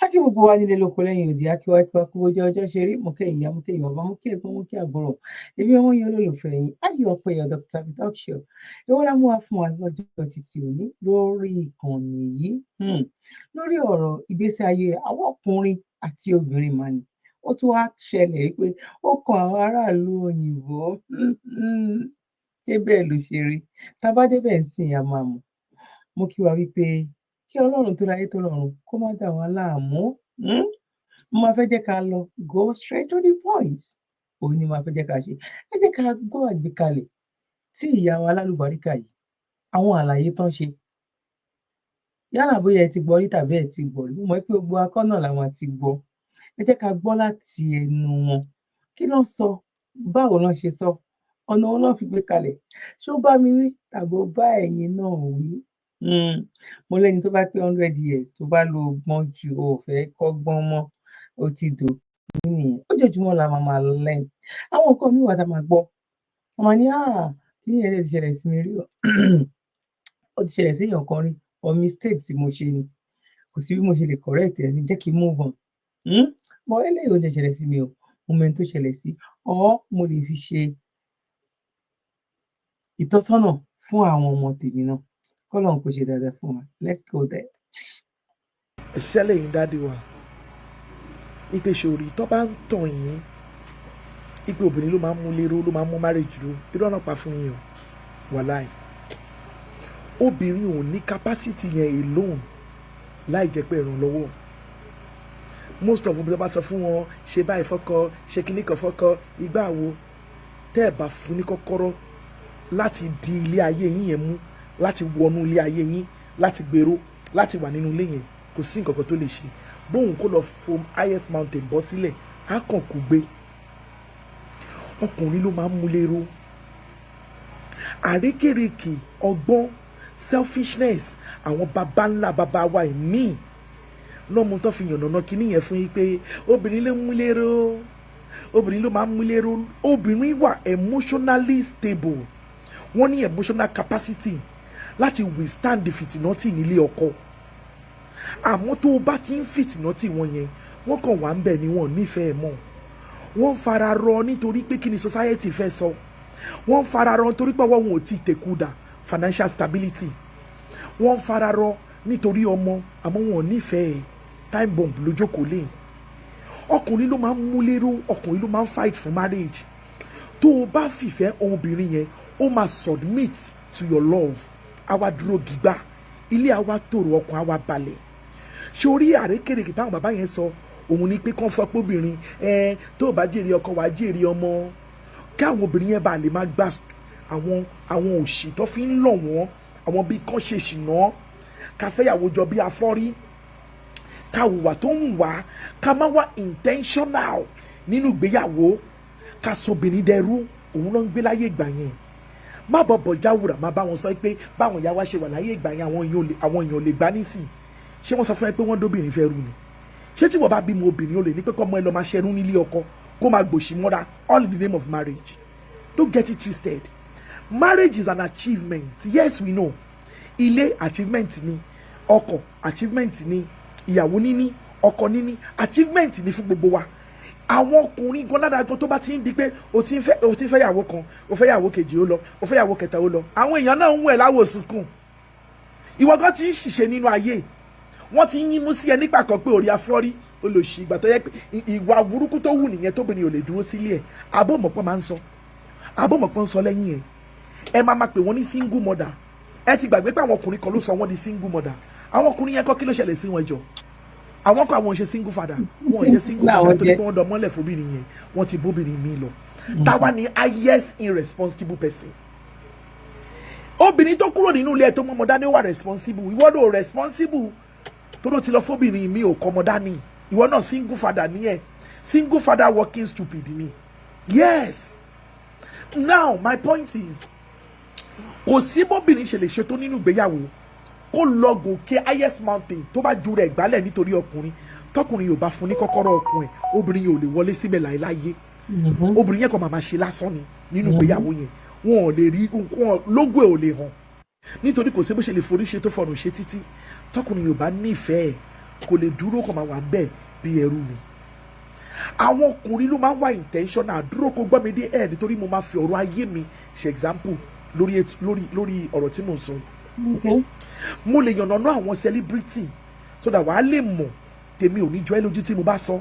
A kí gbogbo wa nílé lóko lẹ́yìn odi, a kí wa kí wa kú bójú ọjọ́ ṣe rí. Mo kí ẹ̀yin ìyá, mo kí ẹ̀yin bàbá, mo kí ẹ̀gbọ́n, mo kí àbúrò. Èmi ọmọ yín, olólùfẹ́ yín, Ayọ̀ Ọpẹ́yọ̀ Dr. Talk Show. Èwo la mú wá fún wa lọ́jọ́ títí òní lórí ìkànnì yìí? Lórí ọ̀rọ̀ ìgbésí ayé àwọn ọkùnrin àti obìnrin mà ní. Ó tún wá ṣẹlẹ̀ wípé ó kan àwọn aráàlú òyìnbó. Ṣé bẹ́ẹ̀ ló ṣe rí? Tá a bá débẹ̀ ńsìnyí, a máa mọ̀. Mo kí wa wípé kí Ọlọ́run tó láyé tó lọ́run kó má dà wá láàmú. Mo máa fẹ́ jẹ́ ká lọ go straight to the point. Òun ni màá fẹ́ jẹ́ ká ṣe. Ẹ jẹ́ ká gbọ́ àgbékalẹ̀ tí ìyá wa alálùbáríkà yìí, àwọn àlàyé tán ṣe. Yálà bóyá ẹ ti gbọ́ rí tàbí ẹ ti gbọ́ rí, mo mọ̀ pé gbogbo wa kọ́ náà la máa ti gbọ́. Ẹ jẹ́ ká gbọ́ láti ẹnu wọn. Kí ló sọ? Báwo ná ṣe sọ? Ọ̀nà wo ná fi gbé kalẹ̀? Ṣé ó bá mi wí tàbí ó bá ẹ̀yin náà wí? Mo lẹ́ni tó bá pé 100 years, tó bá lo gbọ́n jù, o ò fẹ́ kọ́gbọ́n mọ́, ó ti dòkú nìyẹn. Ojoojúmọ́ la máa máa learn. Àwọn nǹkan míì wà tá a máa gbọ́. A máa ní, "Ah, kíní yẹn dẹ̀ ti ṣẹlẹ̀ sí mi rí o. Ó ti ṣẹlẹ̀ sí èèyàn kan rí, or mistake tí mo ṣe ni. Kò sí bí mo ṣe lè correct ẹ̀, jẹ́ kí n move on." But eléyìí ò dẹ̀ ṣẹlẹ̀ sí mi o. Mo mọ ẹni tó ṣẹlẹ̀ sí, or mo lè fi ṣe ìtọ́sọ́nà fún àwọn ọmọ tèmi náà. Kọ́lọ́run kó ṣe dáadáa fún wa. Let's go there. Ẹ ṣiṣẹ́ lẹ́yìn daddy wa ipe sòrí tó bá ń tàn yín ipe obìnrin ló máa ń mú lérò, ló máa ń mú marriage dúró, irọ́ náà pa fún yín o. Wàláì, obìnrin ò ní capacity yẹn alone láì jẹ́ pé ìrànlọ́wọ́. Most of obìnrin bá sọ fún wọn, ṣe báyìí fọ́kọ, ṣe kíní kan fọ́kọ, ìgbà wo tẹ́ ẹ̀ bá fún ní kọ́kọ́rọ́ láti di ilé ayé yín yẹn mú, láti wọnú ilé ayé yín, láti gbèrò láti wà nínú ilé yẹn, kò sí nǹkan kan tó lè ṣe. Bóun kó lọ from highest mountain bọ́ sílẹ̀, á kàn kú gbé. Ọkùnrin ló máa ń mú lérò. Àrékèrèkè, ọgbọ́n, selfishness, àwọn baba ńlá baba wa ìmíì lọ́mú tó fi yànnàná kínní yẹn fún yín pé obìnrin ló ń mú lérò, obìnrin ló máa ń mú lérò. Obìnrin wà emotionally stable, wọ́n ní emotional capacity láti withstand fìtìnátì nílé ọkọ. Àmọ́ tó o bá ti ń fìtìnátì wọn yẹn, wọ́n kàn wá ń bẹ̀ ni, wọ́n nífẹ̀ẹ́ mọ́. Wọ́n ń fara rọ nítorí pé kí ni society fẹ́ sọ. Wọ́n ń fara rọ nítorí pé ọwọ́ wọn ò tí ì tẹ̀kú dà, financial stability. Wọ́n ń fara rọ nítorí ọmọ, àmọ́ wọn ò nífẹ̀ẹ́. Time bomb lójókòó lé. Ọkùnrin ló máa ń mú lérò, ọkùnrin ló máa ń fight for marriage. Tó o bá fìfẹ́ obìnrin yẹn, ó máa submit to your love, àwa dúró gbígbà, ilé àwa tòrò, ọkàn àwa balẹ̀. Sórí àrékèrèkè táwọn bàbá yẹn sọ, òun ni pé kán sọ pé obìnrin ẹ tó o bá jèrè ọkọ, wàá jèrè ọmọ, kí àwọn obìnrin yẹn bá lè máa gbà àwọn òṣì tó fi ń lọ̀ wọ́n, àwọn bíi kán ṣe ṣìnà, ká fẹ́yàwó jọ bí afọ́rí, ká hùwà tó ń wá, ká má wá intentional nínú ìgbéyàwó, ká sobìnrin dẹrú. Òun ló ń gbé láyé ìgbà yẹn. Má bọ̀ bọ̀ jáwùrà, má bá wọn sọ pé báwọn ìyá wa ṣe wà láyé ìgbà yẹn, àwọn èèyàn ò lè gbá nísìn. Ṣé wọ́n sọ fún ẹ pé wọ́n dóbìnrin fẹ́ rú ni? Ṣé tí wọ́n bá bímọ obìnrin, ó lè ní pé kọ́mọ ẹ lọ máa ṣerú nílé ọkọ, kó máa gbòṣì mọ́ra, all in the name of marriage? Don't get it twisted. Marriage is an achievement. Yes, we know. Ilé, achievement ni. Ọkọ, achievement ni. Ìyàwó níní, ọkọ níní, achievement ni fún gbogbo wa. Àwọn ọkùnrin gan lára gan, tó bá ti ń di pé o ti ń fẹ́ yàwó kan, o fẹ́ yàwó kejì, ó lọ, o fẹ́ yàwó kẹta, ó lọ, àwọn èèyàn náà ń wẹ̀ láwò sunkún. Ìwọ gan ti ń ṣìṣe nínú ayé, wọ́n ti ń yín mú sí ẹ nígbà kan pé orí afọ́rí olòṣì. Ìgbà tó yẹ pé ìwà burúkú tó wù nìyẹn, tóbìnrin ò lè dúró sílé ẹ̀. Abọ́mọ̀pọ̀ máa ń sọ, abọ́mọ̀pọ̀ ń sọ lẹ́yìn ẹ̀. Ẹ máa máa pè wọ́n ní single mother. Ẹ ti gbàgbé pé àwọn ọkùnrin kan ló sọ wọ́n di single mother. Àwọn ọkùnrin yẹn kọ́, kí ló ṣẹlẹ̀ sí wọn jọ? Àwọn kọ́, àwọn ò ṣe single father, wọn ò jẹ́ single father torí pé wọ́n dọ̀ mọ́lẹ̀ fóbìnrin yẹn, wọ́n ti bóbìnrin mi lọ. Táwa ni highest irresponsible person? Obìnrin tó kúrò nínú ilé ẹ tó mọ́mọ́ dání wà responsible. Ìwọ ló responsible tó ló ti lọ fóbìnrin mi, ò kọ́mọ dání. Ìwọ náà, single father ní ẹ, single father working stupid ni. Yes. Now my point is, kò sí bóbìnrin ṣe lè ṣe tó nínú ìgbéyàwó, kó lọ gòkè highest mountain, tó bá ju rẹ̀ gbálẹ̀ nítorí ọkùnrin, tọkùnrin yóò bá fún ní kọ́kọ́rọ́ ọkùnrin, obìnrin yóò lè wọlé síbẹ̀ láéláyé. Obìnrin yẹn kàn máa ṣe lásán ni nínú ìgbéyàwó yẹn. Wọn ò lè rí wọn, lógo ẹ̀ ò lè hàn, nítorí kò sí bó ṣe lè forí ṣe tó fọrùn ṣe títí, tọkùnrin yóò bá nífẹ̀ẹ́. Kò lè dúró, kò máa wà bẹ́ẹ̀ bí ẹrú ni. Àwọn ọkùnrin ló máa ń wá intentional. Dúró kó gbọ́ mi dé ẹ̀, nítorí mo máa fi ọ̀rọ̀ ayé mi ṣe example lórí lórí ọ̀rọ̀ tí mò ń sọ yìí. Mo lè yànnàná àwọn celebrity so that wàá lè mọ̀. Tèmi ò ní jọ ẹ́ lójú tí mo bá sọ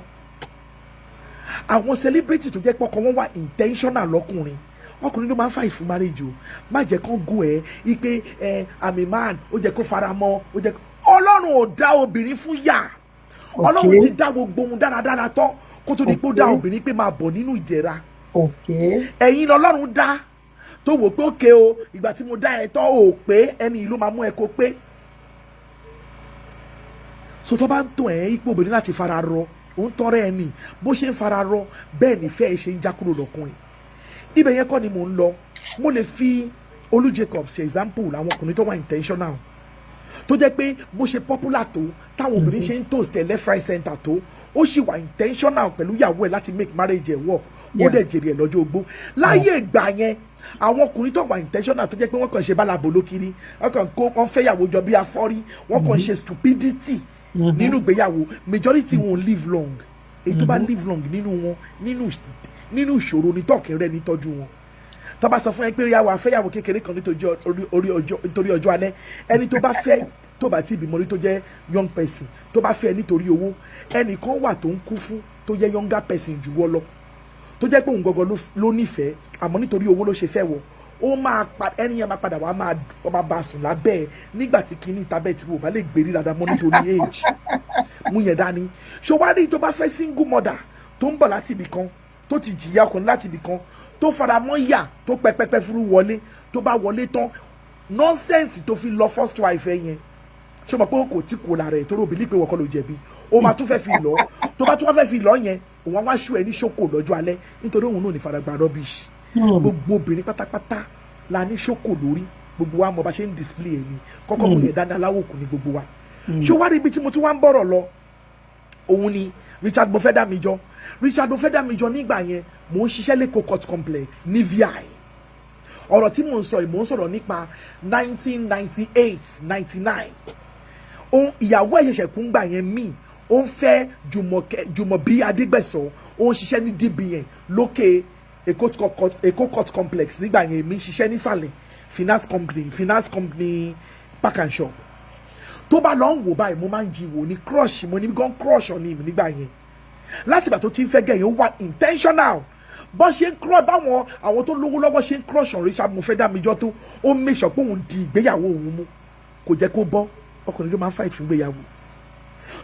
àwọn celebrity tó jẹ́ pé ọkọ wọn wà intentional lọ́kùnrin. Ọkùnrin ló máa ń fight fún marriage o. Má jẹ́ kán gún ẹ ipe ẹ àmì man, ó jẹ́ kó fara mọ́, ó jẹ́ Ọlọ́run ò dá obìnrin fún yà. Ọlọ́run ti dá gbogbo ohun dáradára tán kó tó di pé ó dá obìnrin pé máa bọ̀ nínú ìdẹ̀ra. Ẹ̀yin lọ́lọ́run dá tó wò pé òkè o, ìgbà tí mo dá ẹ tán ò pé ẹni yìí ló máa mú ẹ kó pé. So tó bá ń tàn ẹ́ ipò obìnrin láti fara rọ, ó ń tọrẹ ẹ nì. Bó ṣe ń fara rọ bẹ́ẹ̀ nífẹ̀ẹ́ ṣe ń já kúrò lọ́kùnrin. Ibẹ̀ yẹn kọ́ ni mò ń lọ. Mo lè fi Olú Jacobs ṣe example àwọn ọkùnrin tó wà intentional, tó jẹ́ pé bó ṣe popular tó, táwọn obìnrin ṣe ń toast ẹ̀ left, right, center tó, ó sì wà intentional pẹ̀lú ìyàwó ẹ̀ láti make marriage ẹ̀ work. Ó dẹ̀ jèrè ẹ̀ lọ́jọ́ ogbó. Láyé ìgbà yẹn, àwọn ọkùnrin tó wà intentional, tó jẹ́ pé wọ́n kàn ṣe bálabò lókiri, wọ́n kàn kó wọ́n fẹ́yàwó jọ bí afọ́rí, wọ́n kàn ṣe stupidity nínú ìgbéyàwó, majority wọn live long. Èyí tó bá live long nínú wọn, nínú ìṣòro ní tọ́ọ̀kì rẹ̀ nítọ́jú wọn. Tó bá sọ fún ẹ pé yàwó afẹ́yàwó kékeré kan nítorí orí ọjọ́, nítorí ọjọ́ alẹ́, ẹni tó bá fẹ́ tó bá tí ìbímọ rí, tó jẹ́ young person, tó bá fẹ́ nítorí owó, ẹnìkan wà tó ń kú fún, tó jẹ́ younger person jù wọ́ lọ, tó jẹ́ pé òun gangan ló nífẹ̀ẹ́, àmọ́ nítorí owó ló ṣe fẹ́ wọ. Ó máa pa ẹni yẹn, máa padà wá máa bá a sùn lábẹ́ ẹ̀ nígbà tí kinní ìtabẹ́ tí wò bá lè gbèrí dáadáa mọ́ nítorí age. Mú yẹn dání. Ṣọwárí tó bá fẹ́ single mother tó ń bọ̀ láti ibì kan, tó ti jìyà ọkùnrin láti ibì kan, tó fara mọ́ yà, tó pẹpẹpẹ fúru wọlé, tó bá wọlé tán, nonsense tó fi lọ first wife ẹ yẹn, ṣé o mọ̀ pé kò tí kò lára ẹ̀ torí òbí pé wọ́n kọ́ ló jẹ̀bi, ó máa tún fẹ́ fi lọ. Tó bá tún wá fẹ́ fi lọ yẹn, òun á wá ṣú ẹ ní ṣókò lọ́jọ́ alẹ́, nítorí òun náà ní faragbá rubbish. Gbogbo obìnrin pátápátá la ní ṣókò lórí. Gbogbo wa mọ̀ bá ṣe ń display ẹ̀ ní kọ́kọ́. Mú yẹn dáadáa, láwòkù ní gbogbo wa. Ṣé wá rí ibi tí mo tún wá ń bọ̀rọ̀ lọ? Òun ni Richard Mofẹ́dámijọ. Richard Mofẹ́dámijọ, nígbà yẹn mò ń ṣiṣẹ́ l'Ékòó Court Complex ní VI. Ọ̀rọ̀ tí mò ń sọ yìí, mò ń sọ̀rọ̀ nípa 1998, 99. Òun ìyàwó ẹ̀ ṣẹ̀ṣẹ̀ kú ńgbà yẹn míì. Ó ń fẹ́ Jùmọ̀kẹ́, Jùmọ̀bí Adégbẹ̀sán. Ó ń ṣiṣẹ́ ní DBN lókè Èkó Court Complex nígbà yẹn. Èmi ń ṣiṣẹ́ nísàlẹ̀ finance company, park and shop. Tó bá lọ ń wò báyìí, mo máa ń jí wò ní crush. Mo ní gan crush on him nígbà yẹn. Látìgbà tó ti ń fẹ́ gẹ̀yìn, ó wà intentional. Bọ́n ṣe ń crush, báwọn àwọn tó lówó lọ́wọ́ ṣe ń crush on Richard Mofẹ́dámijọ́ tó, ó make sure pé òun di ìgbéyàwó òun mú, kò jẹ́ kó bọ́. Ọkùnrin ló máa ń fight fún ìgbéyàwó.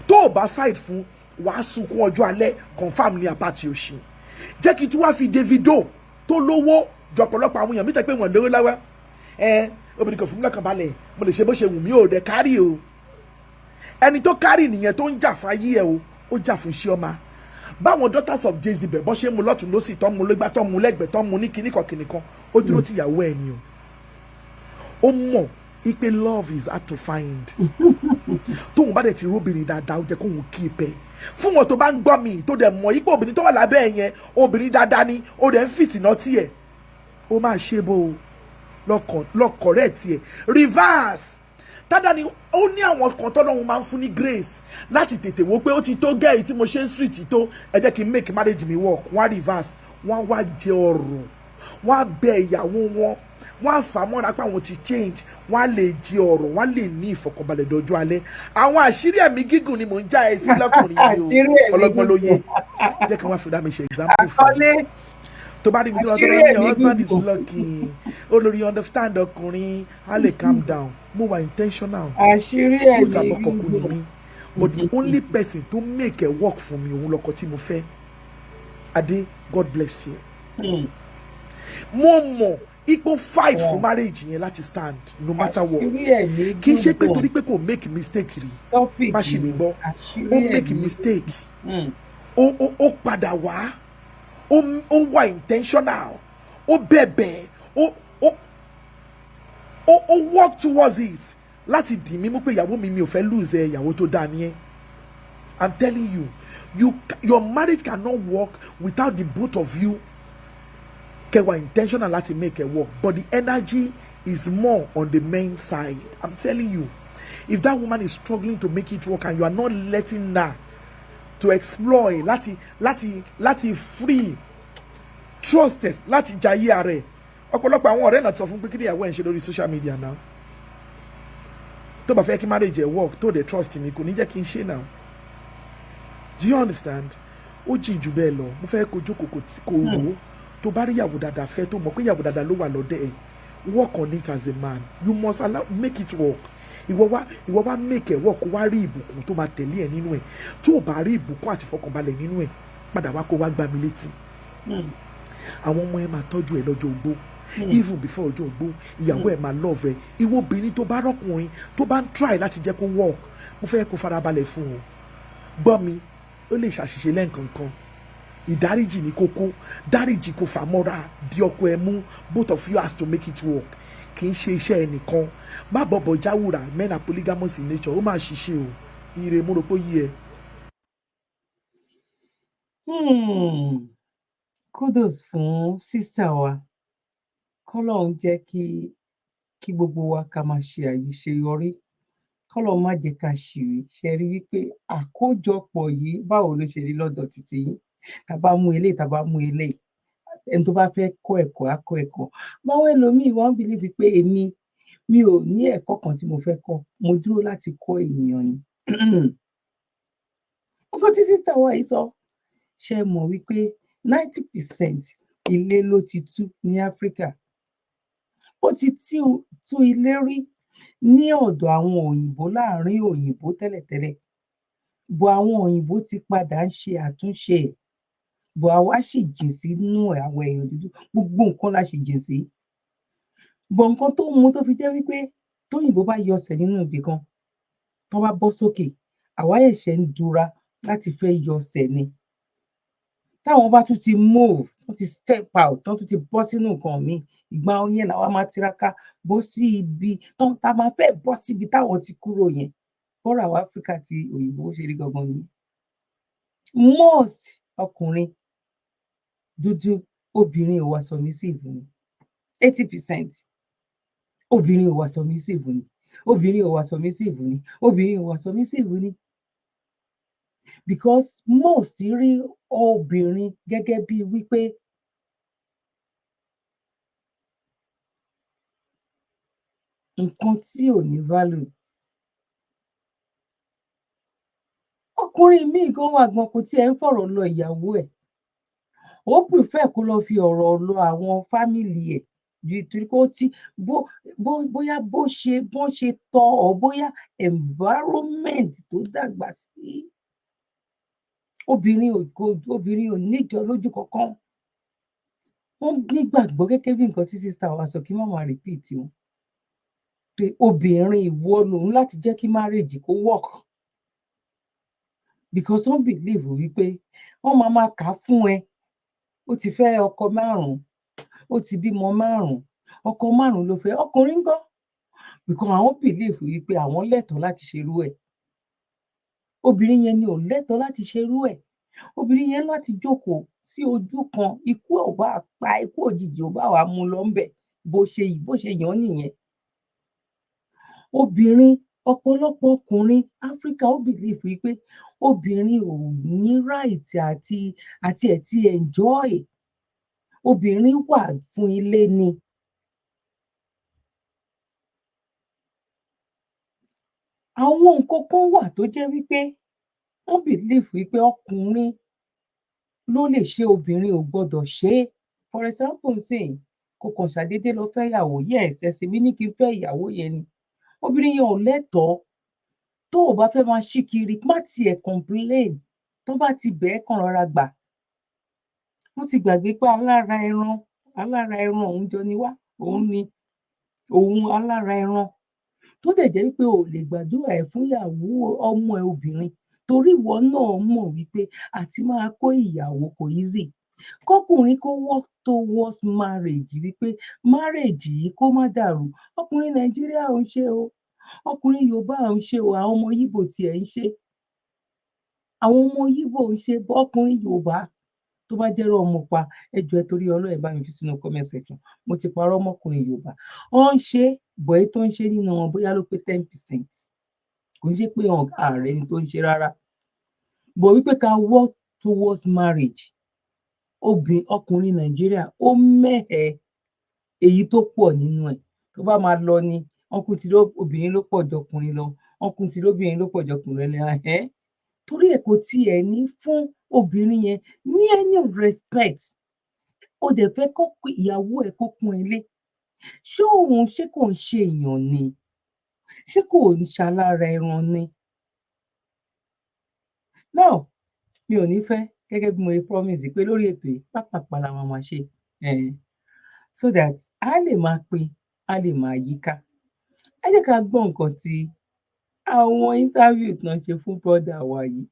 Tó o bá fight fún, wàá sunkún ọjọ́ alẹ́, confam ní àbátì òṣì. Jẹ́ kí tí wàá fi Davido tó lówó jọ ọ̀pọ̀lọpọ̀ àwọn èèyàn mi tẹ́ pé wọ́n lówó lọ́wọ́ ẹ, obìnrin kò fún mi lọ́kàn balẹ̀, mo lè ṣe bó ṣe wù mí, ò dẹ̀ kárì o. Ẹni tó kárì nìyẹn, tó ń jà fún ayé ẹ o, ó jà fún Chioma. Báwọn daughters of Jezebel bọ́ ṣe ń mu lọ́tún lọ́sì, tán mu lẹ́gbàá, tán mu lẹ́gbẹ̀ẹ́, tán mu ní kíníkan kíníkan, ó dúró tìyàwó ẹ̀ ni o. Ó mọ̀ ipe love is hard to find. Tóun bá dẹ̀ ti róbìnrin dáadáa, ó jẹ́ kóun keep ẹ̀ fún wọn. Tó bá ń gbọ́ mi, tó dẹ̀ mọ̀ ipò obìnrin tó wà lábẹ́ ẹ̀ yẹn, obìnrin dáadáa ni, ó dẹ̀ ń fìtìná tiẹ̀, ó máa ṣe bó o lọ́kọ̀ rẹ̀ tiẹ̀ reverse tádà ni. Ó ní àwọn kan tọ́lọ́run máa ń fún ní grace láti tètè wo pé ó ti tó gẹ́yì tí mo ṣe ń street tó, ẹ jẹ́ kí n make marriage mi work. Wọ́n á reverse, wọ́n á wá jẹ ọ̀rọ̀, wọ́n á bẹ ìyàwó wọn, wọ́n á fà á mọ́ra pé àwọn ti change, wọ́n á lè jẹ ọ̀rọ̀, wọ́n á lè ní ìfọ̀kànbalẹ̀ dọjọ́ alẹ́. Àwọn àṣírí ẹ̀mí gígùn ni mò ń já ẹ sí lọ́kùnrin yìí o. Ọlọ́gbọ́n ló yẹ. Jẹ́ kí wọ́n fi dá mi ṣe example fún Àkọlé. Tó bá rí mi tí wọ́n sọ Àṣírí ní ẹ̀mí husband is gígùn. lucky, olórí understand ọkùnrin, á lè calm down. Mo wà intentional. Àṣírí Lóòótọ́, ẹ̀mí àbọ̀kọ̀kù ni gígùn. mí, but the only person to make it work for me, òun lọkọ tí mo fẹ́. Adé, God bless you. Mo mọ̀ ipò fight fún marriage yẹn láti stand no matter what. Àṣírí ẹ̀mí Kì í ṣe pé gígùn. torí pé kò make mistake rí. Topic. Má ṣì mí gbọ́. Àṣírí Ó make ẹ̀mí. mistake, ó padà wá, ó wà intentional, ó bẹ̀bẹ̀, ó work towards it láti dì mí mú pé ìyàwó mi, mi ò fẹ́ lose ẹ, ìyàwó tó dáa ni ẹ. I'm telling you, your marriage cannot work without the both of you kẹ́ wà intentional láti make it work, but the energy is more on the main side. I'm telling you, If that woman is struggling to make it work and you are not letting her to explore, láti free, trusted, láti jayé ara ẹ̀. Ọ̀pọ̀lọpọ̀ àwọn ọ̀rẹ́ náà sọ fún pé kí ni ìyàwó ẹ̀ ń ṣe lórí social media náà? Tó bá fẹ́ kí marriage ẹ̀ work, tó dẹ̀ trust mi, kò ní jẹ́ kí n ṣe now. Do you understand? Ó jìn jù bẹ́ẹ̀ lọ. Mo fẹ́ kó jókòó, kó wò ó. Tó bá rí ìyàwó dáadáa fẹ́, tó mọ̀ pé ìyàwó dáadáa ló wà lọ́dẹ̀ ẹ̀, work on it as a man. You must allow, make it work. Ìwọ wá make it work, kó wá rí ìbùkún tó máa tẹ̀lé ẹ̀ nínú ẹ̀. Tó o bá rí ìbùkún àti ìfọkànbalẹ̀ nínú ẹ̀, padà wá kó wá gbá mi létí. Àwọn ọmọ ẹ máa tọ́jú ẹ lọ́jọ́ ogbó. Even before ọjọ́ ogbó, ìyàwó ẹ máa love ẹ. Ìwọ obìnrin tó bá rọ́kùnrin tó bá ń try láti jẹ́ kó work, mo fẹ́ kó farabalẹ̀ fún un. Gbọ́ mi, ó lè ṣàṣìṣe lẹ́ǹkankan. Ìdáríjì ní kókó. Dáríjì, kó fà mọ́ra, di ọkọ ẹ mú. Both of you has to make it work. Kì í ṣe iṣẹ́ ẹnìkan. Má bọ̀bọ̀ jáwùrà. Men are polygamous in nature. Ó máa ṣiṣẹ́ o. Ire, mo rò pé ó yí ẹ. Kudos fún sister wa. Kọ́lọ́run jẹ́ kí gbogbo wa ká máa ṣe àṣeyọrí. Kọ́lọ́run má jẹ́ ká ṣìrì. Ṣe rí wípé àkójọpọ̀ yìí, báwo ló ṣe rí lọ́dọ̀ títí yín? Tá bá mú eléyìí, tá bá mú eléyìí, ẹni tó bá fẹ́ kọ́ ẹ̀kọ́ á kọ́ ẹ̀kọ́. Báwọn ẹlòmíì, wọ́n believe pé èmi mi ò ní ẹ̀kọ́ kan tí mo fẹ́ kọ́, mo dúró láti kọ́ ènìyàn ni. Nǹkan tí sister wa yìí sọ, ṣé ẹ mọ̀ wípé 90% ilé ló ti tú ní Áfríkà? Ó ti tú ilé rí ní ọ̀dọ̀ àwọn òyìnbó, láàrin òyìnbó tẹ́lẹ̀tẹ́lẹ̀, but àwọn òyìnbó ti padà ń ṣe àtúnṣe ẹ̀, but àwa ṣì jìn sínú ẹ̀. Àwọn èèyàn dúdú, gbogbo nǹkan la ṣì jìn sí. But nǹkan tó mú tó fi jẹ́ wípé tóyìnbó bá yọsẹ̀ nínú ibì kan, tán bá bọ́ sókè, àwa ṣẹ̀ṣẹ̀ ń dura láti fẹ́ yọsẹ̀ ni. Táwọn bá tún ti move, wọ́n ti step out, tán tún ti bọ́ sínú nǹkan míì, ìgbà yẹn làwa máa tiraka bọ́ sí ibi tán tá máa fẹ́ bọ́ síbi táwọn ti kúrò yẹn. Bọ́rọ̀ àwọn Áfríkà àti òyìnbó ṣe rí gangan nìyẹn. Most ọkùnrin dúdú, obìnrin ò wà submissive ni. 80% obìnrin ò wà submissive ni, obìnrin ò wà submissive ni, obìnrin ò wà submissive ni, because most rí obìnrin gẹ́gẹ́ bíi wípé nǹkan tí ò ní value. Ọkùnrin míì gan wà gan, kò tiẹ̀ ń fọ̀rọ̀ lọ ìyàwó ẹ̀. Ó prefer kó lọ fi ọ̀rọ̀ lọ àwọn family ẹ̀ ju torí pé ó ti bó bó bóyá bó ṣe bọ́n ṣe tọ́ ọ, bóyá environment tó dàgbà sí. Obìnrin ò kò obìnrin ò níjọ lójú kankan. Wọ́n nígbàgbọ́ gẹ́gẹ́ bí nǹkan tí sister wa sọ, kí n má máa repeat wọn, pé obìnrin, ìwọ lòun láti jẹ́ kí marriage kó work, because wọ́n believe wípé wọ́n máa máa kà á fún ẹ. Ó ti fẹ́ ọkọ márùn-ún, ó ti bímọ márùn-ún, ọkọ márùn-ún ló fẹ́. Ọkùnrin ńkọ́? Because àwọn believe wípé àwọn lẹ́tọ̀ọ́ láti ṣerú ẹ̀. Obìnrin yẹn ni ò lẹ́tọ̀ọ́ láti ṣerú ẹ̀. Obìnrin yẹn láti jókòó sí ojú kan. Ikú ò bá pa, ikú òjijì ò bá wàá mú lọ ńbẹ̀, bó ṣe yàn án nìyẹn. Obìnrin, ọ̀pọ̀lọpọ̀ ọkùnrin Áfríkà, ó believe wípé obìnrin ò ní right àti ẹ̀ ti enjoy. Obìnrin wà fún ilé ni. Àwọn nǹkan kan wà tó jẹ́ wípé wọ́n believe wípé ọkùnrin ló lè ṣe, obìnrin ò gbọdọ̀ ṣe é. For example nísìnyí, kó kàn ṣàdédé lọ fẹ́yàwó. Yes, ẹ̀sìn mi ní kí n fẹ́ ìyàwó yẹn ni. Obìnrin yẹn ò lẹ́tọ̀ọ́. Tó o bá fẹ́ máa ṣí kiri, má tiẹ̀ complain. Tán bá ti bẹ̀ ẹ́, kàn rọra gbà. Wọ́n ti gbàgbé pé alára ẹran òun jọ ni wá. Òun ni òun alára ẹran, tó dẹ̀ jẹ́ wípé o ò lè gbàdúrà ẹ̀ fún ìyàwó ọmọ ẹ obìnrin, torí ìwọ náà mọ̀ wípé àti máa kó ìyàwó kò easy. Kọ́kùnrin kó work towards marriage, wípé marriage yìí kó má dàrú. Ọkùnrin Nàìjíríà ò ń ṣe o, ọkùnrin Yorùbá ò ń ṣe o. Àwọn ọmọ Íbò tiẹ̀ ń ṣe, àwọn ọmọ Íbò ń ṣe. Ọkùnrin Yorùbá, tó bá jẹ́rọ ọmọ pa, ẹ jọ̀ọ́, ẹ torí Ọlọ́run, ẹ bá mi fi sínú comment section. Mo ti parọ́ mọ́kùnrin Yorùbá. Wọ́n ń ṣe bọ̀, èyí tó ń ṣe nínú wọn, bóyá ló pé 10%. Kò ń ṣe pé ààrẹ ni tó ń ṣe rárá, but wípé ká work towards marriage, obìnrin, ọkùnrin Nàìjíríà ó mẹ́hẹ èyí tó pọ̀ nínú ẹ̀. Tó bá máa lọ ni ọkùnrin tí obìnrin ló pọ̀ jọkùnrin lọ, ọkùnrin tí lóbìnrin ló pọ̀ jọkùnrin lọ. Ẹ̀ torí ẹ̀ kò tiẹ̀ ní fún obìnrin yẹn ní any respect. Ó dẹ̀ fẹ́ kó ìyàwó ẹ̀ kó pọ́n ẹ lé. Ṣé òun, ṣé kò ń ṣe èèyàn ni? Ṣé kò ń ṣalára ẹran ni? Now, mi ò ní fẹ́, gẹ́gẹ́ bí mo ṣe promise pé lórí ètò yìí, pápápá la máa máa ṣe, so that a lè máa pín, a lè máa yíká. Ẹ jẹ́ ká gbọ́ nǹkan tí àwọn interview tán ṣe fún brother wa yìí,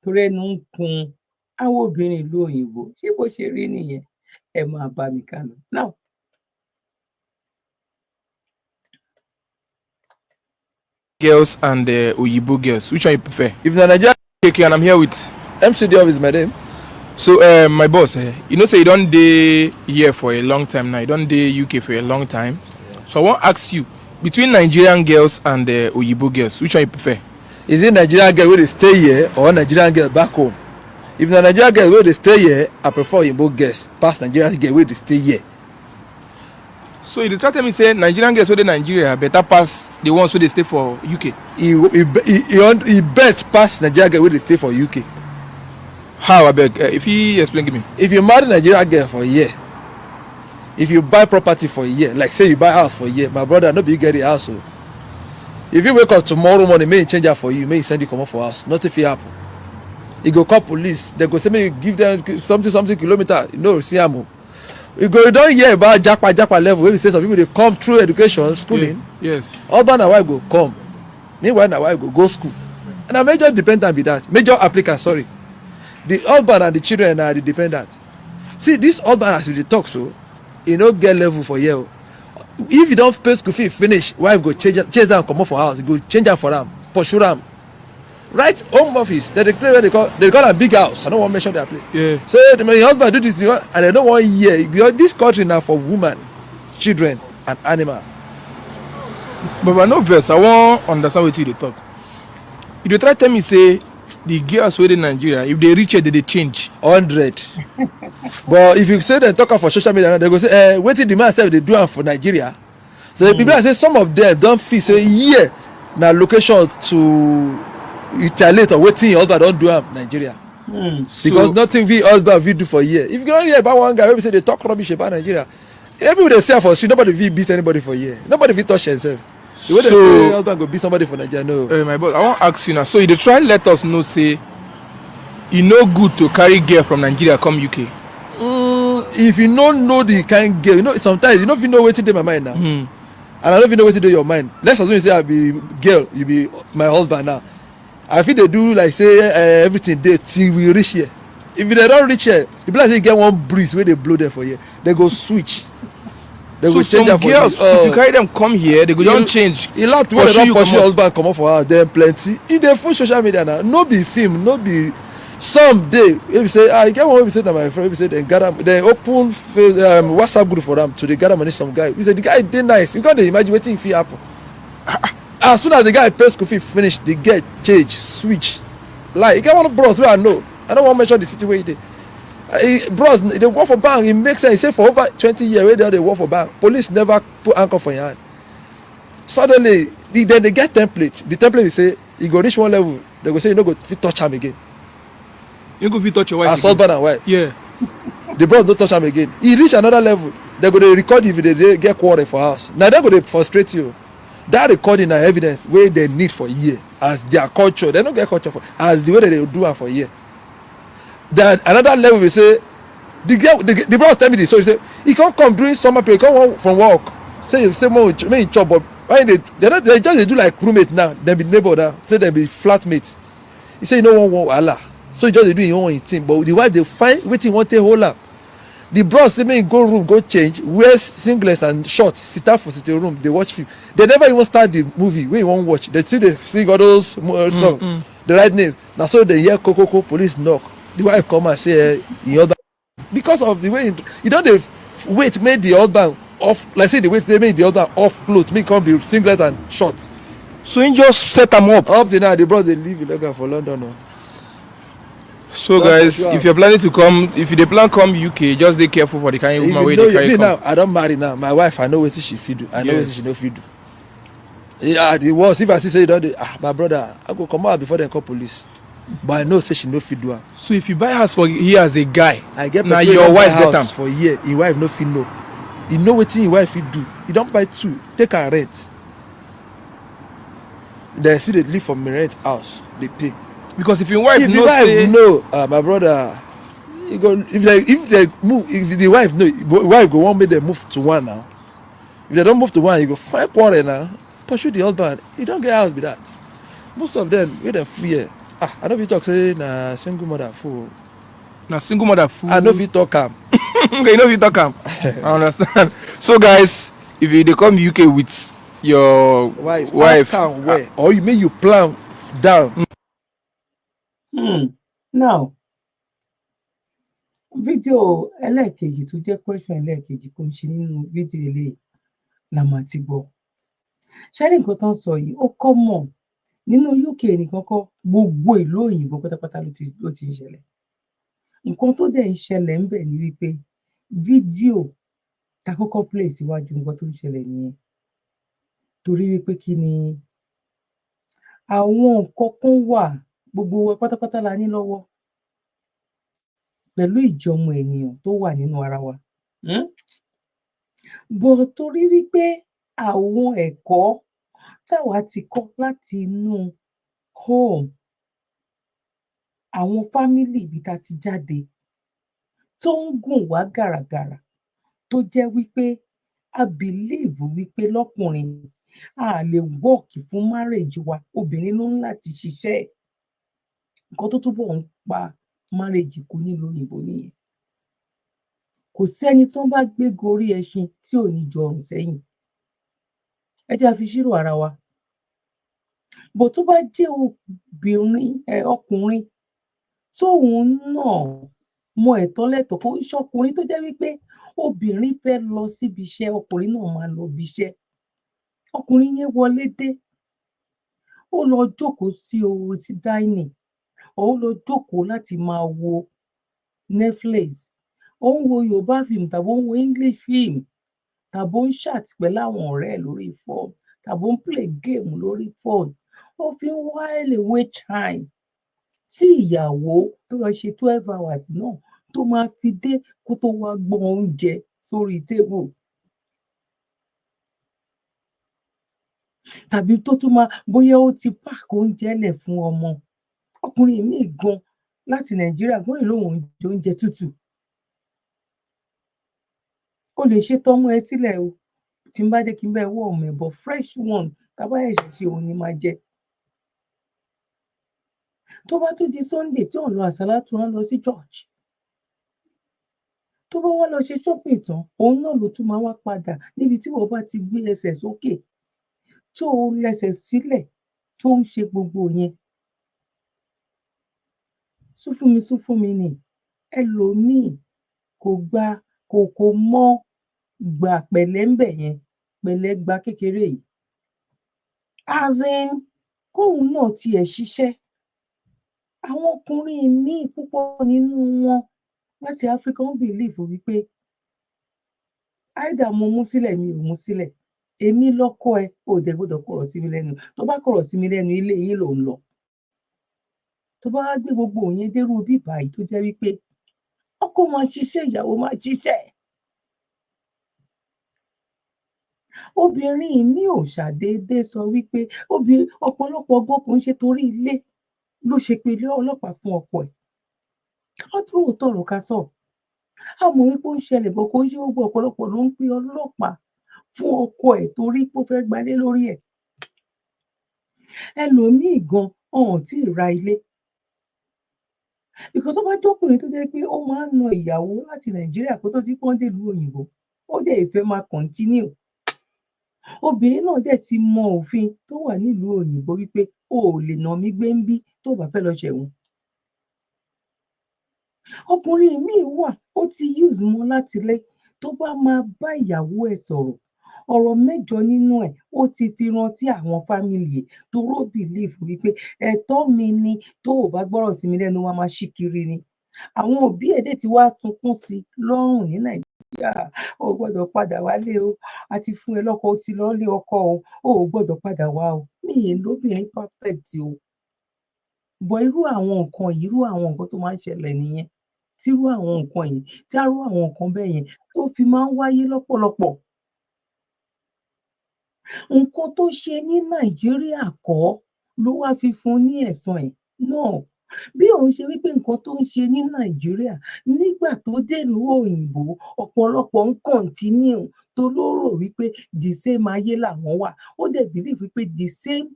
torí ẹnu ń kun àwọn obìnrin ìlú òyìnbó. Ṣé bó ṣe rí nìyẹn? Ẹ máa bá mi ká lọ now. Girls and Oyibo girls, which one you prefer? If na Nigeria. Okay, and I'm here with MC Diop is my name. So, my boss, you know, say you don dey here for a long time now. You don dey UK for a long time. Yeah. So I wan ask you, between Nigerian girls and Oyibo girls, which one you prefer? Is it Nigerian girl wey dey stay here or Nigerian girl back home? If na Nigerian girl wey dey stay here, I prefer Oyibo girls pass Nigerian girl wey dey stay here. So you dey try tell me say Nigerian girls wey dey Nigeria better pass the ones wey dey stay for UK? E best pass Nigerian girl wey dey stay for UK. How, abeg? If you explain give me. If you marry Nigerian girl for here, if you buy property for here, like say you buy house for here, my brother, no be you get the house o. If you wake up tomorrow morning, make e change am for you, make e send you comot for house, nothing fit happen. E go call police, dem go say make you give dem something something kilometer, you no see am o. You go, you don hear about japa japa level wey be say some people dey come through education, schooling. Yeah. Yes. Husband and wife go come, meanwhile na wife go go school. And na major dependent be that, major applicant, sorry. The husband and the children na the dependent. See this husband, as you dey talk so, e no get level for here o. If you don pay school fee finish, wife go change, chase am comot for house. E go change am for am, pursue am. Right, home office dem dey play wey they call am big house. I no wan mention their place. Say the my husband do this thing and dem no wan hear, because this country na for woman, children and animal. But no vex, I wan understand wetin you dey talk. You dey try tell me say the girls wey dey Nigeria, if they reach here, they dey change? 100. But if you say dem talk am for social media now, dem go say, eh, wetin the man sef dey do am for Nigeria? So mm. People like say some of them don feel say here na location to retaliate or wetin your husband don do am Nigeria. Because So, nothing fit husband fit do for here. If you don hear about one guy wey be say dey talk rubbish about Nigeria, everybody dey see am for street, nobody fit beat anybody for here, nobody fit touch himself the way dem So- say husband go beat somebody for Nigeria, no. My boss, I wan ask you now. So you dey try let us know say e no good to carry girl from Nigeria come UK? If you no know the kind girl, you know, sometimes you no fit know wetin dey my mind now. And I no fit know wetin dey your mind. Let's assume say I be girl, you be my husband now. I fit dey do like say everything dey till we reach here. If they don reach here, e be like say e get one breeze wey dey blow them for here, they go switch, they So go change some am for girls, you. if you carry them come here, they go don change. E lot wey Pursue dey don you pursue comot. Husband comot for house, dem plenty. E dey full social media now. No be film, no be some dey wey be say, ah, e get one wey be say na my friend wey be say dem gather, dem open face, WhatsApp group for am to dey gather money. Some guy, we say the guy dey nice, you come dey imagine wetin fit happen. As soon as the guy pay school fee finish, the girl change, switch. Like e get one bros wey I know, I no wan mention the city wey e dey. Bros e dey work for bank. E make sense. E say for over 20 years wey dem dey work for bank, police never put handcuff for im hand. Suddenly then they get template. The template be say e go reach one level, they go say you no go fit touch am again. You go fit touch your wife As again. husband and wife. The bros no touch am again. E reach another level, they go dey record you. If you dey get quarrel for house na dem go dey frustrate you. That recording na evidence wey dem need for here as their culture. Dem no get culture for as the way dem dey do am for here. Then another level be say the girl, the bros tell me the story say he come during summer period, come home from work, say make he chop. But when they no, they just dey do like roommate now, dem be neighbor now, say dem be flatmate. He say he no wan want wahala, so he just dey do him own thing, but the wife dey find wetin he wan take hold am. The bros say make he go room, go change, wear singlet and short, sit down for sitting room dey watch film. They never even start the movie wey he wan watch. They still dey sing all those song, the right name. Na so they hear kokoko, police knock. The wife come and say, eh, him husband, because of the way he don dey wait make the husband off, like say the wait say make the husband off cloth, make he come be singlet and short. So he just set am up. Up till now, the bros dey live illegal for London o. So That's guys, for sure. if you're planning to come, if you dey plan come UK, just dey careful for the kind of If woman you wey know dey carry me come. now, I don marry now. My wife, I know wetin she fit do. I know wetin she no fit do. Yeah, the worst, if I see say you don dey, ah, my brother, I go comot out before dem call police. But I know say she no fit do am. So if you buy house for here as a guy, I get na person wey your don buy wife get am. house for here, him wife no fit know. He know wetin him wife fit do. He don buy two, take am rent. Dem still dey live for rent house, dey pay. Because if your wife If know the wife say know, ah, my brother, he go, if they move, if the wife know, the wife go wan make dem move to one now. If they don move to one, you go find quarrel now, pursue the husband. You don get house be that. Most of them wey dem full here, ah, I no fit talk say na single mother full. Na single mother full. I no fit talk am. Okay, you no fit talk am. I understand. So guys, if you dey come UK with your wife, wife, ask am well, or you make you plan down. Now, fídíò ẹlẹ́ẹ̀kejì tó jẹ́ question ẹlẹ́ẹ̀kejì, kò ń ṣe nínú fídíò eléyìí la máa ti gbọ́. Ṣé rí nǹkan tó ń sọ yìí, ó common nínú UK nìkan kọ́, gbogbo ìlú òyìnbó pátápátá ló ti ń ṣẹlẹ̀. Nǹkan tó dẹ̀ ń ṣẹlẹ̀ ńbẹ̀ ni wípé fídíò tá kọ́kọ́ play síwájú, nǹkan tó ń ṣẹlẹ̀ nìyẹn. Torí wípé kí ni, àwọn nǹkan kan wà, gbogbo wa pátápátá la ní lọ́wọ́ pẹ̀lú ìjọmọ ènìyàn tó wà nínú ara wa. But torí wípé àwọn ẹ̀kọ́ táwa ti kọ́ láti inú home, àwọn family ibi tá ti jáde, tó ń gùn wá gàràgàrà, tó jẹ́ wípé a believe wípé lọ́kùnrin, a lè work fún marriage wa, obìnrin ló ń láti ṣiṣẹ́ ẹ̀. Nǹkan tó túbọ̀ ń pa marriage kú nílùú òyìnbó nìyẹn. Kò sẹ́ni tó bá gbé gorí ẹṣin tí ò ní jọrùn sẹ́yìn. Ẹ jẹ́ á fi ṣírò ara wa. But tó bá jẹ́ obìnrin, ọkùnrin tóun náà mọ ẹ̀tọ́ lẹ́tọ̀ọ́, kò ń ṣọkùnrin tó jẹ́ wípé obìnrin fẹ́ lọ síbi iṣẹ́, ọkùnrin náà máa lọ ibi iṣẹ́. Ọkùnrin yẹn wọlé dé, ó lọ jókòó sí orí sí dining, ó lọ jókòó láti máa wo Netflix, ó ń wo Yorùbá film tàbí ó ń wo English film tàbí ó ń chat pẹ̀lú àwọn ọ̀rẹ́ ẹ̀ lórí phone tàbí ó ń play game lórí phone, ó fi ń while away time tí ìyàwó tó lọ ṣe 12 hours náà tó máa fi dé, kó tó wá gbọ́n oúnjẹ sórí table, tàbí tó tún máa bóyá ó ti pack oúnjẹ lẹ̀ fún ọmọ. Ọkùnrin míì gan láti Nàìjíríà gan lè lóun ò ń jẹ oúnjẹ tútù. O lè ṣe tọmọ ẹ sílẹ̀ o, tí n bá dé kí n bá ẹ warm ẹ̀, but fresh one tá bá ṣẹ̀ṣẹ̀ ṣe, òun ni máa jẹ. Tó bá tún di Sunday, tí ò lọ àsálátù, á lọ sí church. Tó bá wá lọ ṣe shopping tán, òun náà ló tún máa wá padà níbi tí ìwọ bá ti gbé ẹsẹ̀ sókè, tó o lẹsẹ̀ sílẹ̀, tó ń ṣe gbogbo yẹn. Sún fún mi, sún fún mi ni. Ẹlòmíì kò gba, kò mọ gbà pẹ̀lẹ́ ńbẹ̀ yẹn, pẹ̀lẹ́ gba kékeré yìí, as in kóun náà tiẹ̀ ṣiṣẹ́. Àwọn ọkùnrin míì, púpọ̀ nínú wọn láti Africa, wọ́n believe wípé either mo mú sílẹ̀, mi ò mú sílẹ̀, èmi lọ́kọ ẹ, o ò dẹ̀ gbọ́dọ̀ kọ̀rọ̀ sí mi lẹ́nu. Tó bá kọ̀rọ̀ sí mi lẹ́nu, ilé yín lò ń lọ. Tó bá wá gbé gbogbo ìyẹn dérú ibí báyìí, tó jẹ́ wípé ọkọ máa ṣiṣẹ́, ìyàwó máa ṣiṣẹ́, obìnrin míì ò ṣàdédé sọ wípé obìnrin, ọ̀pọ̀lọpọ̀ gan, kò ń ṣe torí ilé ló ṣe pe ilé ọlọ́pàá fún ọkọ ẹ̀. Ká dúró, òótọ́ ọ̀rọ̀ ká sọ. A mọ̀ wípé ó ń ṣẹlẹ̀, but kò ń ṣe gbogbo ọ̀pọ̀lọpọ̀ ló ń pe ọlọ́pàá fún ọkọ ẹ̀ torí pé ó fẹ́ gbalé lórí ẹ̀. Ẹlòmíì gan, wọn ò tíì ra ilé, because tó bá jọ́kùnrin tó jẹ́ pé ó máa ń na ìyàwó láti Nàìjíríà kó tó di pé wọ́n dé ìlú òyìnbó, ó dẹ̀ fẹ́ máa continue, obìnrin náà dẹ̀ ti mọ òfin tó wà nílùú òyìnbó wípé o ò lè nà mí gbé ńbí tó o bá fẹ́ lọ ṣẹ̀wọ̀n. Ọkùnrin míì wà, ó ti use mọ́ látilé, tó bá máa bá ìyàwó ẹ̀ sọ̀rọ̀, Ọ̀rọ̀ mẹ́jọ nínú ẹ̀, ó ti fi rántí àwọn family ẹ̀, torí ó believe wípé ẹ̀tọ́ mi ni. Tó o bá gbọ́rọ̀ sí mi lẹ́nu, wàá máa ṣí kiri ni. Àwọn òbí ẹ̀ dẹ̀ ti wá sunkún sí i lọ́rùn ní Nàìjíríà: "O ò gbọ́dọ̀ padà wálé o, a ti fún ẹ lọ́kọ, o ti lọ lé ọkọ o, o ò gbọ́dọ̀ padà wá o." Mi ì lóbìnrin perfect o, but irú àwọn nǹkan yìí, irú àwọn nǹkan tó máa ń ṣẹlẹ̀ nìyẹn, tírú àwọn nǹkan yìí, tírú àwọn nǹkan bẹ́ẹ̀ yẹn tó fi máa ń wáyé lọ́pọ̀lọpọ̀. Nǹkan tó ṣe ní Nàìjíríà kọ́ ló wá fi fún un ní ẹ̀san ẹ̀ náà, bí òun ṣe wípé nǹkan tó ń ṣe ní Nàìjíríà, nígbà tó délùú òyìnbó, ọ̀pọ̀lọpọ̀ ń continue, tó ló rò wípé the same ayé làwọn wà. Ó dẹ̀ believe wípé the same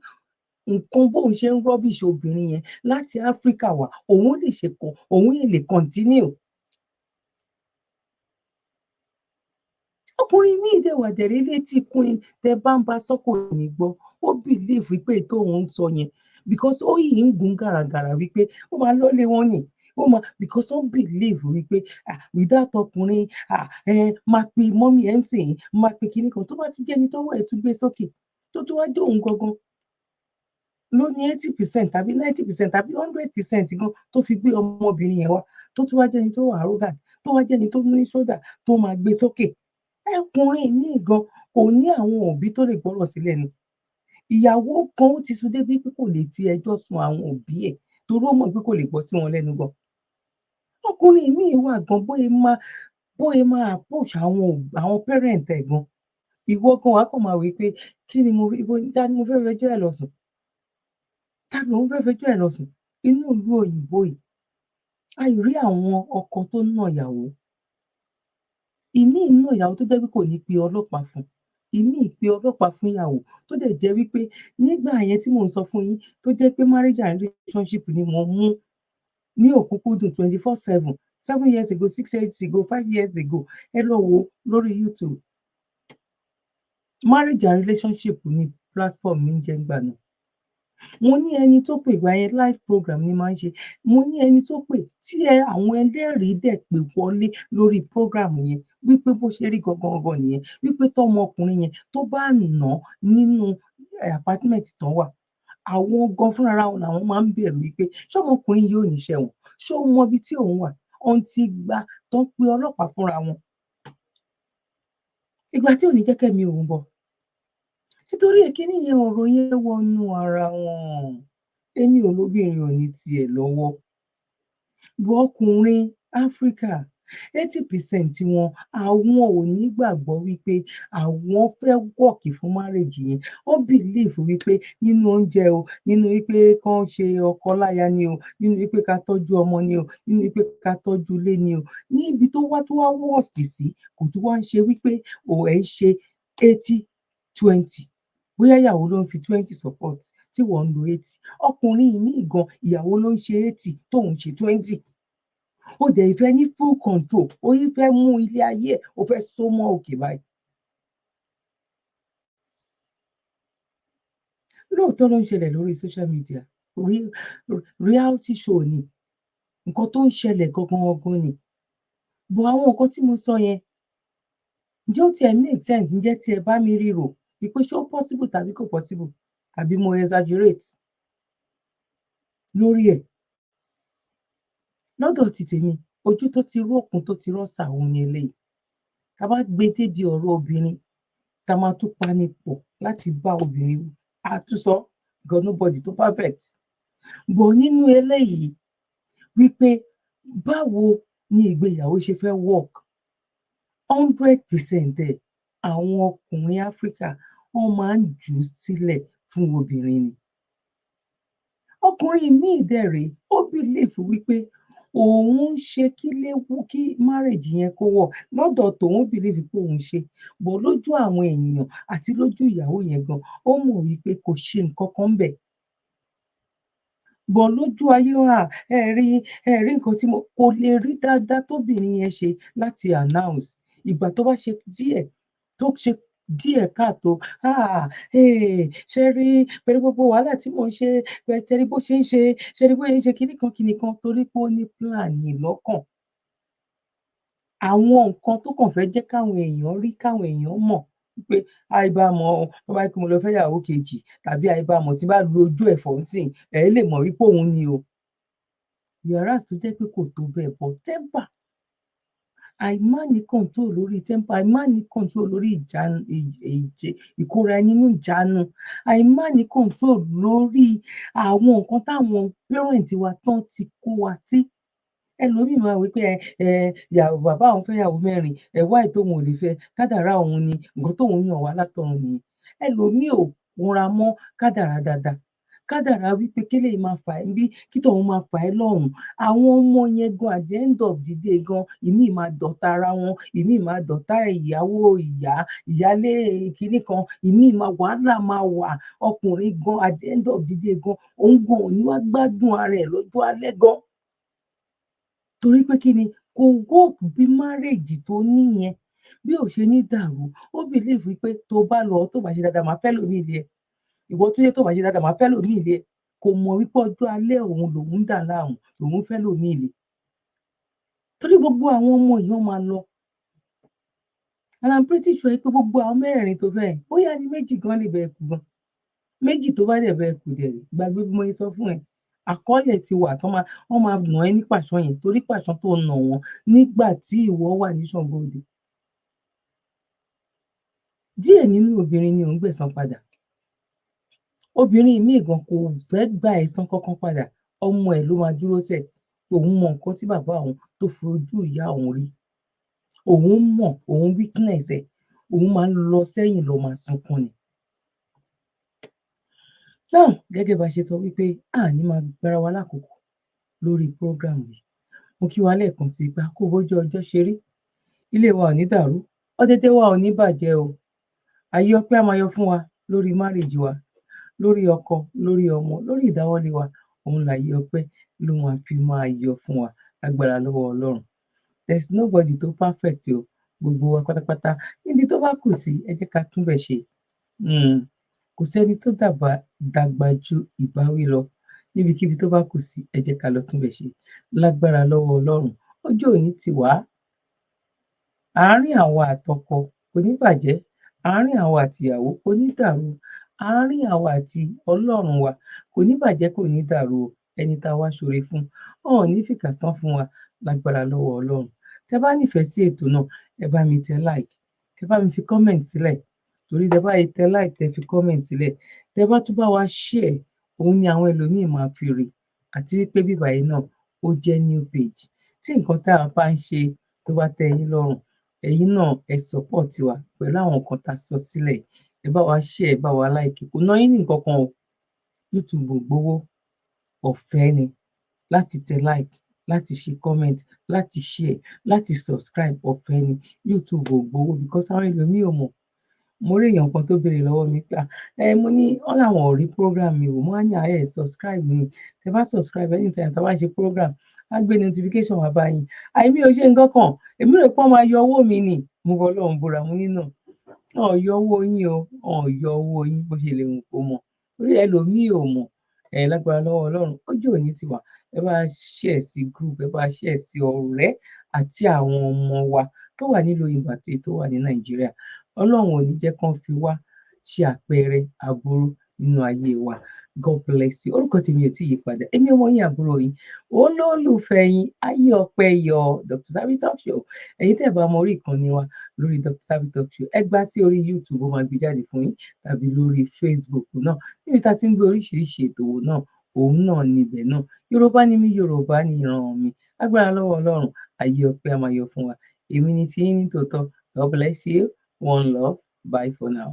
nǹkan bóun ṣe ń rubbish obìnrin yẹn láti Áfríkà wá, òun lè ṣe kan, òun lè continue. Ọkùnrin míì dẹ̀ wà dẹ̀rẹ́ létí kún, tẹ bá ń bá sọ, kò ní gbọ́. Ó believe wípé èyí tóun ń sọ yẹn, because ó yìí ń gùn gàràgàrà wípé ó máa lọ́lé wọn ni ó máa, because ó believe wípé, ah, without ọkùnrin, ah, ẹ máa pe mummy ẹ̀ ń sìn, máa pe kinní kan. Tó bá tún jẹ́ ẹni tọ́wọ́ ẹ̀ tún gbé sókè, tó tún wá jẹ́ òun gangan ló ní 80% tàbí 90% tàbí 100% gan tó fi gbé ọmọbìnrin yẹn wá, tó tún wá jẹ́ ẹni tó wà arrogant, tó wá jẹ́ ẹni tó ní shoulder tó máa gbé sókè. Ọkùnrin míì gan kò ní àwọn òbí tó lè gbọ́rọ̀ sí lẹ́nu. Ìyàwó kan, ó ti sún débi pé kò lè fi ẹjọ́ sun àwọn òbí ẹ̀, torí ó mọ̀ pé kò lè gbọ́ sí wọn lẹ́nu gan. Ọkùnrin míì wà gan, bóyá máa approach àwọn parent ẹ̀ gan, ìwọ gan wàá kàn máa wí pé kí ni mo ibo, ta ni mo fẹ́ fẹjọ́ ẹ̀ lọ sùn, ta lòun fẹ́ fẹjọ́ ẹ̀ lọ sùn inú ìlú òyìnbó yìí? A rí àwọn ọkọ tó nà ìyàwó ìmíì, nà ìyàwó tó jẹ́ pé kò ní pe ọlọ́pàá fún ìmíì, pe ọlọ́pàá fún ìyàwó, tó dẹ̀ jẹ́ wípé nígbà yẹn tí mò ń sọ fún yín, tó jẹ́ pé marriage and relationship ni mò ń mú ní òkúnkúndùn 24/7, 7 years ago, 6 years ago, 5 years ago, ẹ lọ wo lórí YouTube, marriage and relationship ní platform mi ń jẹ́ ńgbà náà. Mo ní ẹni tó pè, ìgbà yẹn live program ni máa ń ṣe. Mo ní ẹni tó pè tí ẹ àwọn ẹlẹ́rìí dẹ̀ pè wọlé lórí program yẹn wípé bó ṣe rí gangan gangan nìyẹn, wípé tọmọkùnrin yẹn tó bá nà án nínú apartment tán wà, àwọn gan fúnra wọn làwọn máa ń bẹ̀rù wípé ṣọmọkùnrin yìí ò ní ṣẹ̀wọ̀n, ṣó mọ ibi tí òun wà, ohun tí gbà tó ń pe ọlọ́pàá fúnra wọn ìgbà tí ò ní jẹ́ kẹ́mi òun bọ̀. Títorí ẹ̀, kíní yẹn, ọ̀rọ̀ yẹn wọnú ara wọn. Èmi ò lóbìnrin ò ní tiẹ̀ lọ́wọ́ bọ́. Ọkùnrin Áfríkà, 80% wọn, àwọn ò ní gbàgbọ́ wípé àwọn fẹ́ work fún marriage yẹn. Ó believe wípé nínú oúnjẹ o, nínú wípé kán ṣe ọkọ láya ni o, nínú wípé ká tọ́jú ọmọ ni o, nínú wípé ká tọ́jú ilé ni o. Níbi tó wá worst sí, kò tún wá ń ṣe wípé ò ẹ̀ ń ṣe 80-20, bóyá ìyàwó ló ń fi 20 support tí wọ́n ń lo 80. Ọkùnrin míì gan, ìyàwó ló ń ṣe 80, tóun ṣe 20. Ó dẹ̀ fẹ́ ní full control, ó yí fẹ́ mú ilé ayé ẹ̀, ó fẹ́ so mọ́ òkè báyìí. Lóòótọ́ ló ń ṣẹlẹ̀ lórí social media, reality show ni, nǹkan tó ń ṣẹlẹ̀ gangan gangan ni. But àwọn nǹkan tí mo sọ yẹn, ǹjẹ́ ó tiẹ̀ make sense? Ǹjẹ́ tí ẹ bá mi ríro wípé ṣé ó possible tàbí kò possible, tàbí mo exaggerate lórí ẹ̀? Lọ́dọ̀ ti tèmi, ojú tó ti rókun tó ti rọ́sà, òun ni eléyìí. Tá a bá gbé débi ọ̀rọ̀ obìnrin, tá a máa tún panipọ̀ láti bá obìnrin wí, á tún sọ, because nobody tó perfect. But nínú eléyìí wípé báwo ni ìgbéyàwó ṣe fẹ́ work, 100% ẹ̀, àwọn ọkùnrin Áfríkà, wọ́n máa ń jù ú sílẹ̀ fún obìnrin ni. Ọkùnrin míì dẹ̀ rèé, ó believe wípé òun ń ṣe kílé wú, kí marriage yẹn kó work. Lọ́dọ̀ tòun, ó believe pé òun ṣe, but lójú àwọn ènìyàn àti lójú ìyàwó yẹn gan, ó mọ̀ wípé kò ṣe nǹkan kan ńbẹ̀. But lójú ayé wà, ẹ rí nǹkan tí mo kò lè rí dáadáa tóbìnrin yẹn ṣe láti announce. Ìgbà tó bá ṣe díẹ̀, tó ṣe díẹ̀ káàtó, ah, ṣé rí pẹ̀lú gbogbo wàhálà tí mò ń ṣe, ṣe rí bó ṣe ń ṣe, ṣe rí bó ṣe ń ṣe kinní kan kinní kan, torí pé ó ní plan lọ́kàn. Àwọn nǹkan tó kàn fẹ́ jẹ́ káwọn èèyàn rí, káwọn èèyàn mọ̀. Pé àìbámọ̀ o, tó bá jẹ́ pé mo lọ fẹ́yàwó kejì tàbí àìbámọ̀ tí n bá lu ojú ẹ̀ fọ̀ ńsìn, ẹ̀ lè mọ̀ wípé òun ni o. Whereas tó jẹ́ pé kò tó bẹ́ẹ̀, but temper, àìmá ní control lórí temper, àìmá ní control lórí ìjánu, ìkóra ẹni ní ìjánu, àìmá ní control lórí àwọn nǹkan táwọn parent wa tán ti kó wa sí. Ẹlòmíì máa wí pé ẹ ẹ ìyàwó bàbá òun fẹ́yàwó mẹ́rin ẹ, why tóun ò lè fẹ́? Kádàrá òun ni, nǹkan tóun yàn wá látọ̀run nìyẹn. Ẹlòmíì ò kúnra mọ́ kádàrá dáadáa, kádàrá wípé kéléyìí máa fà ẹ́ níbí, kí tọ̀hún máa fà ẹ́ lọ́hùn-ún. Àwọn ọmọ yẹn gan, at the end of the day gan, ìmíì máa dọ̀tá ara wọn, ìmíì máa dọ̀tá ìyàwó ìyá ìyálé kinní kan, ìmíì máa wàhálà máa wà. Ọkùnrin gan, at the end of the day gan, òun gan ò ní wá gbádùn ara ẹ̀ lọ́jọ́ alẹ́ gan, torí pé kí ni? Kò work. Bí marriage tó ní yẹn bí ò ṣe ní dàrú, ó believe wípé tó bá lọ, tó bá ṣe dáadáa, màá fẹ́ lòmíì lé ẹ. Ìwọ tó yẹ tó bá ṣe dáadáa, màá fẹ́ lòmíì lé ẹ. Kò mọ̀ wípé ọjọ́ alẹ́ òun lòun ń dà láàmú, lòun fẹ́ lòmíì lé, torí gbogbo àwọn ọmọ yìí, wọ́n máa lọ. And I'm pretty sure pé gbogbo àwọn mẹ́rẹ̀ẹ̀rin tó fẹ́ yẹn, bóyá ní méjì gan lè bẹ́ẹ̀ kú gan. Méjì tó bá dẹ̀ bẹ́ẹ̀ kú dẹ̀ rè, gbàgbé bí mo ṣe sọ fún ẹ, àkọọ́lẹ̀ ti wà tán, máa wọ́n máa nà ẹ́ ní pàṣán yẹn, torí pàṣán tó nà wọ́n nígbà tí ìwọ wà ní Ṣàngó Òde. Díẹ̀ nínú obìnrin ni ò ń gbẹ̀san padà. Obìnrin míì gan kò fẹ́ gba ẹ̀san kankan padà, ọmọ ẹ̀ ló máa dúró sẹ̀. Òun mọ nǹkan tí bàbá òun tó fi ojú ìyá òun rí, òun mọ̀, òun witness ẹ̀, òun máa ń lọ sẹ́yìn lọ máa sunkún ni. Now, gẹ́gẹ́ bá a ṣe sọ wípé a ní máa gbára wa lákòókò lórí program yìí, mo kí wa lẹ́ẹ̀kan sí i pé a kú bójú ọjọ́ ṣe rí. Ilé wa ò ní dàrú, ọ̀dẹ̀dẹ̀ wa ò ní bàjẹ́ o. Àyè ọpẹ́ á máa yọ fún wa lórí marriage wa, lórí ọkọ, lórí ọmọ, lórí ìdáwọ́lé wa. Òun làyè ọpẹ́ ló máa fi máa yọ fún wa lágbára lọ́wọ́ Ọlọ́run. There is nobody tó perfect o. Gbogbo wa pátápátá, níbi tó bá kù sí, ẹ jẹ́ ká túnbẹ̀ ṣe. Kò sẹ́ni tó dàgbà dàgbà ju ìbáwí lọ. Níbikíbi tó bá kù sí, ẹ jẹ́ ká lọ túnbẹ̀ ṣe lágbára lọ́wọ́ Ọlọ́run. Ọjọ́ òní ti wá, àárín àwa àtọkọ kò ní bàjẹ́, àárín àwa àtìyàwó kò ní dàrú, àárín àwa àti Ọlọ́run wa kò ní bàjẹ́, kò ní dàrú o. Ẹni tá a wá ṣoore fún wọn ò ní fìkà san fún wa lágbára lọ́wọ́ Ọlọ́run. Tẹ́ bá nífẹ̀ẹ́ sí ètò náà, ẹ bá mi tẹ like, kẹ bá mi fi comment sílẹ̀, torí tẹ́ bá yìí tẹ like, tẹ fi comment sílẹ̀, tẹ́ bá tún bá wa share, òun ni àwọn ẹlòmíín máa fi rí. Àti wípé bíbá yìí náà, ó jẹ́ new page. Tí nǹkan tá a bá ń ṣe tó bá tẹ́ yín lọ́rùn, ẹ̀yin náà ẹ support wa pẹ̀lú àwọn nǹkan tá a sọ sílẹ̀. Ẹ bá wa share, ẹ bá wa like. Kò ná yín ní nǹkan kan o. YouTube ò gbowó, ọ̀fẹ́ ni láti tẹ like, láti ṣe comment, láti share, láti subscribe. Ọ̀fẹ́ ni, YouTube ò gbowó, because àwọn ẹlòmíì ò mọ̀. Mo rí èèyàn kan tó béèrè lọ́wọ́ mi pé ẹ mo ní wọ́n làwọn ò rí program mi wò. Mo wá ní ààyè subscribe ni. Tẹ bá subscribe, anytime tá a bá ṣe program, á gbé notification wá báyìí. Àìmí ò ṣe nǹkan kan, èmi rò pé wọ́n máa yọ owó mi ni. Mo fọlọ́run búra, mo ní náà wọn ò yọ owó yín o, wọn ò yọ owó yín bó ṣe lè wù kó mọ̀, torí ẹlòmíì ò mọ̀. Ẹ lágbára lọ́wọ́ Ọlọ́run, ọjọ́ òní ti wà. Ẹ bá share sí group, ẹ bá share sí ọ̀rẹ́ àti àwọn ọmọ wa tó wà nílùú òyìnbó àti èyí tó wà ní Nàìjíríà. Ọlọ́run ò ní jẹ́ kán fi wá ṣe àpẹẹrẹ aburú nínú ayé wa. God bless you. Orúkọ tèmi ò tí ì yí padà. Èmi ọmọ yín, àbúrò yín, olólùfẹ́ yín, Ayé Ọpẹ́ Yọ, Dr. Zabby Talk Show. Ẹ̀yin tẹ́ ẹ bá mọ orí ìkànnì wa lórí Dr. Zabby Talk Show, ẹ gbá sí orí YouTube, ó máa gbé jáde fún yín, tàbí lórí Facebook náà, níbi tá a ti ń gbé oríṣiríṣi ètò wò náà, òun náà níbẹ̀ náà. Yorùbá ni mí, Yorùbá ni ìran mi. Agbára lọ́wọ́ Ọlọ́run, ayé ọpẹ́ á máa yọ fún wa. Èmi ni tiyín ní tòótọ́. God bless you. One love. Bye for now.